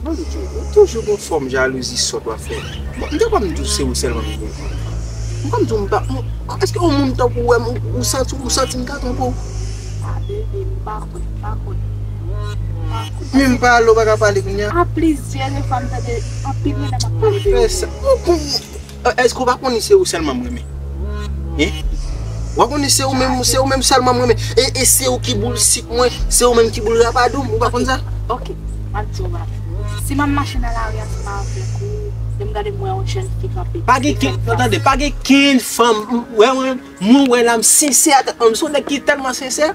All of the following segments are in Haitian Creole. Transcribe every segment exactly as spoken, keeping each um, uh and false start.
Mwen di w, ou toujou gon fòm jalouzi sòt w ap fè. Bon, m te konn di w se ou sèlman m gen. M konn di w m pa. M- Èske yon moun tankou w wè m, ou santi, ou santi m ka twonpe w? A, bebe, m pa kwè, m pa kwè. M pa kwè. Men m pale, ou pa ka pale kounye a? A plizyè refwa m tande anpil moun ap pale de ou. Fè sa. Ou kon- Èske ou pa konnen se ou sèlman m renmen? Hein? Ou pa konnen se ou menm, se ou menm sèlman m renmen? E, e se ou ki boul sik mwen, se ou menm ki boul rapadou m, ou pa konn sa? Ok, m ap di w bagay. Si m ap mache nan lari a, se pa avèk ou, lè m gade m wè yon jèn fi kanpe. Pa gen ken, tande, pa gen kenn fanm, m- wè mwen, mwen wè la, m sensè, m se yon nèg ki tèlman sensè.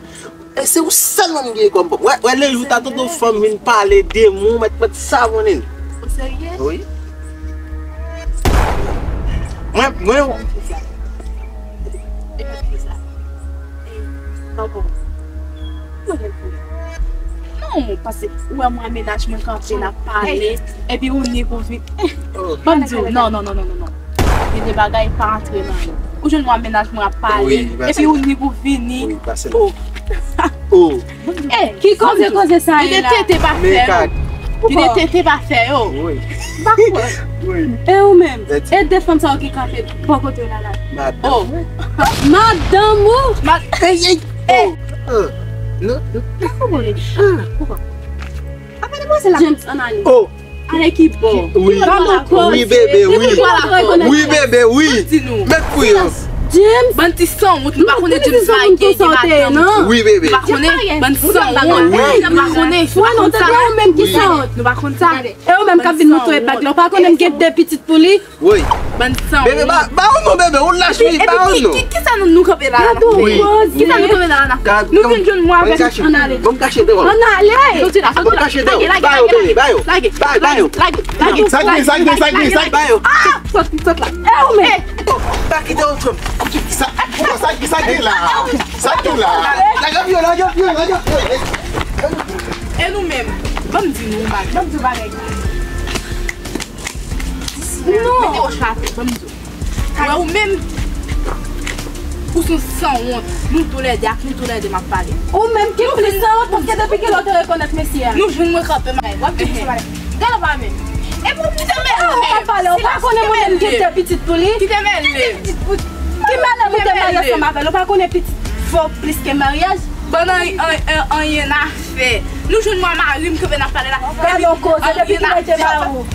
E se ou sèlman m gen kòm pòp. Wè, wè, lejou ta tonton fanm vin pale de mwen, ou mèt, mèt savonnen l. Ou serye? Wi. Mwen, mwen. E mwen ki sa? E, pardon. Mwen gen pou. Non, paske ou wè mwen menaj mwen kanpe n ap pale, epi ou ni pou vin. Ban m di w, non, non, non, non, non, non. Gen de bagay pa antre nan yo. Ou jwenn mwen menaj mwen ap pale, epi ou ni pou vini. Wi, pase la. Oh. Oh. Eh, ki koze koze sa ye la? Li de tete pa fè yo. Li de tete pa fè yo. Wi. M pa kwè. Wi. E ou menm? E de fanm sa yo ki kanpe bò kote w la la. Madanm. Oh. Madanm ou? Ey, ey. Oh. Non, non. Pa konprann. Apa demwazèl la? James, ann ale. Oh. Ale ki bò? Wi. Ban m yon koze. Wi, bebe, wi. Wi, bebe, wi. Mèt pou yo. James. Bann ti sanwont, nou pa konnen James pa gen madanm. Non. Wi, bebe. Nou pa konnen, bann sanwont. Wi. Nou pa konnen. Wè non, tande ou menm ki sanwont. Nou pa konn sa. E ou menm k ap vin montre bag la, ou pa konnen m gen de pitit pou li? Wi. Bann sanwont. Bebe, ba, ba ou non, bebe, ou lach wi, ba ou non. Ki, ki, ki sa nou, nou kanpe la la n ap fè? Wi. Ki sa nou kanpe la la n ap fè? Nou vin jwenn mwen avèk ann ale. Bon, m kache devan. Ann ale. Soti la, soti la. Bon, m kache devan. Ba yo, bebe, ba yo. Lage, lage, lage, lage. Sa k gen, sa k gen, sa k gen, sa k gen. Ba yo. Ah! Sot, sot la. E ou menm? Pa kite yo twòp. Sa, sa, sa k gen la? Sa k gen la? Lage yo, lage yo, lage yo. E nou menm? Ban m di nou yon bagay. Ban m di yon bagay. Non. Mete wòch la atè, ban m di w. Wè ou menm, ou se yon sanwont. Nou toulède, ak nou toulède m ap pale. Ou menm ki plis sanwont, paske depi kilè w te rekonèt mesye a? Nou jwenn mwen kanpe, w ap di m se malè. Gade w pa menm. Epi w kite mèl. Ou pa pale, ou pa konnen mwen menm ki te pitit pou li? Kite mèl. Ki mèl pou te marye ansanm avè l? Ou pa konnen pitit fò plis ke maryaj? Bann an, an, an, anyen n a fè. Nou jwenn mwen mari m kanpe n ap pale la. Gade yon koze depi kilè te ba ou.